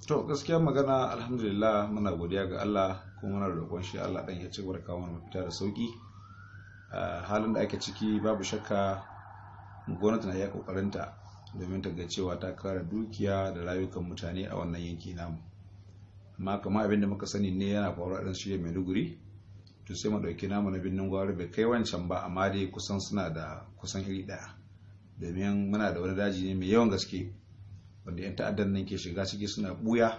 To gaskiya magana, alhamdulillah, muna godiya ga Allah kuma muna roƙon shi Allah ɗan ya ci gaba da kawo mana mafita da sauƙi. Halin da ake ciki, babu shakka gwamnati na iya ƙoƙarinta domin ta ga cewa ta kare dukiya da rayukan mutane a wannan yanki namu. Amma kamar abin da muka sani ne yana faruwa ɗan shirya Maiduguri, to sai mu ɗauki namu na Birnin Gwari, bai kai wancan ba, amma dai kusan suna da kusan iri ɗaya, domin muna da wani daji ne mai yawan gaske wanda 'yan ta'addan nan ke shiga ciki suna buya.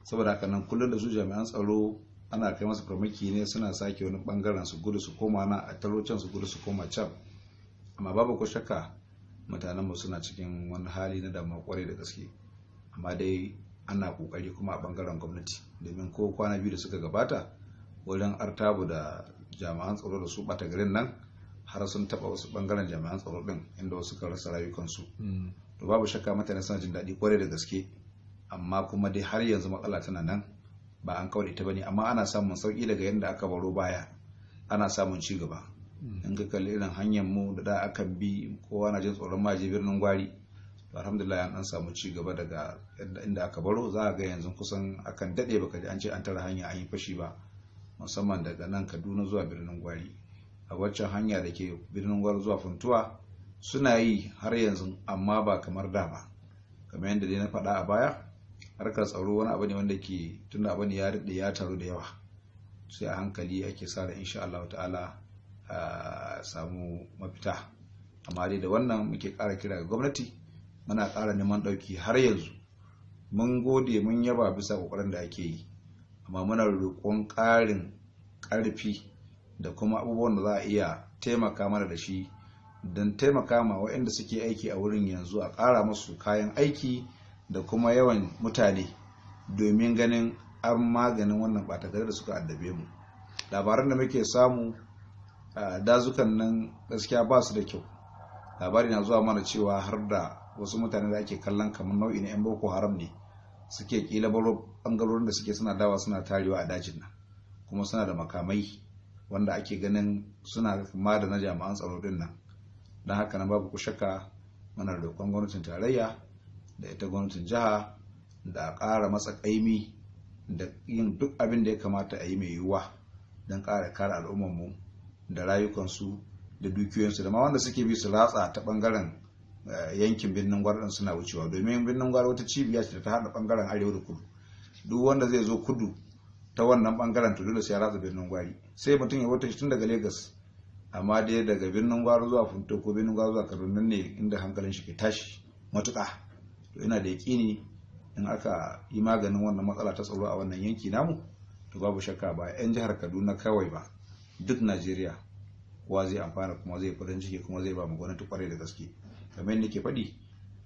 Saboda haka nan kullum da su jami'an tsaro ana kai masu farmaki ne, suna sake wani bangaren su gudu su koma na a taro can, su gudu su koma can. Amma babu ko shakka mutanen mu suna cikin wani hali na damuwa kwarai da gaske. Amma dai ana kokari kuma a bangaren gwamnati, domin ko kwana 2 da suka gabata wurin artabu da jami'an tsaro da su bata garin nan, har sun taba wasu bangaren jami'an tsaro din, inda wasu suka rasa rayukansu. To babu shakka mutane suna jin daɗi kwarai da gaske, amma kuma dai har yanzu matsala tana nan, ba an kawar ita bane, amma ana samun sauki daga yadda aka baro baya, ana samun ci gaba. In ka kalli irin hanyar mu da da akan bi, kowa na jin tsoron maje Birnin Gwari, to alhamdulillah an samu ci gaba daga inda aka baro. Za a ga yanzu kusan akan daɗe baka ji an ce an tara hanya an yi fashi ba, musamman daga nan Kaduna zuwa Birnin Gwari. A waccan hanya da ke Birnin Gwari zuwa Funtuwa suna yi har yanzu, amma ba kamar da ba. Kamar yadda dai na faɗa a baya, harkar tsaro wani abu ne wanda ke tunda abu ne ya daɗe ya taru da yawa, sai a hankali ake sa ran insha Allah ta'ala a samu mafita. Amma dai da wannan muke ƙara kira ga gwamnati, muna ƙara neman ɗauki. Har yanzu mun gode, mun yaba bisa ƙoƙarin da ake yi, amma muna roƙon ƙarin ƙarfi da kuma abubuwan da za a iya taimaka mana da shi don taimaka ma waɗanda suke aiki a wurin yanzu, a ƙara musu kayan aiki da kuma yawan mutane domin ganin an maganin wannan ɓata gari da suka addabe mu. Labaran da muke samu a dazukan nan gaskiya ba su da kyau. Labari na zuwa mana cewa har da wasu mutane da ake kallon kamar nau'i na 'yan Boko Haram ne suke kila baro bangarorin da suke, suna dawa suna tarewa a dajin nan, kuma suna da makamai wanda ake ganin suna kama da na jami'an tsaro din nan. Don haka nan babu ku shakka muna roƙon gwamnatin tarayya da ita gwamnatin jiha da a ƙara matsa ƙaimi da yin duk abin da ya kamata a yi mai yiwuwa don ƙara kare al'ummarmu da rayukansu da dukiyoyinsu, da ma wanda suke bi su ratsa ta ɓangaren yankin Birnin Gwari suna wucewa, domin Birnin Gwari wata cibiya ce da ta haɗa ɓangaren arewa da kudu. Duk wanda zai zo kudu ta wannan ɓangaren, to dole sai ya ratsa Birnin Gwari. Sai mutum ya wuce tun daga Lagos, amma dai daga Birnin Gwari zuwa Funto ko Birnin Gwari zuwa Kaduna ne inda hankalin shi ke tashi matuƙa. To ina da yaƙini in aka yi maganin wannan matsala ta tsaro a wannan yanki namu, to babu shakka ba 'yan jihar Kaduna kawai ba, duk Najeriya kowa zai amfana kuma zai farin ciki kuma zai ba mu gwamnati kwarai da gaske. Kamar yadda ke faɗi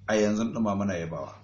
a yanzu ɗuma, muna yabawa.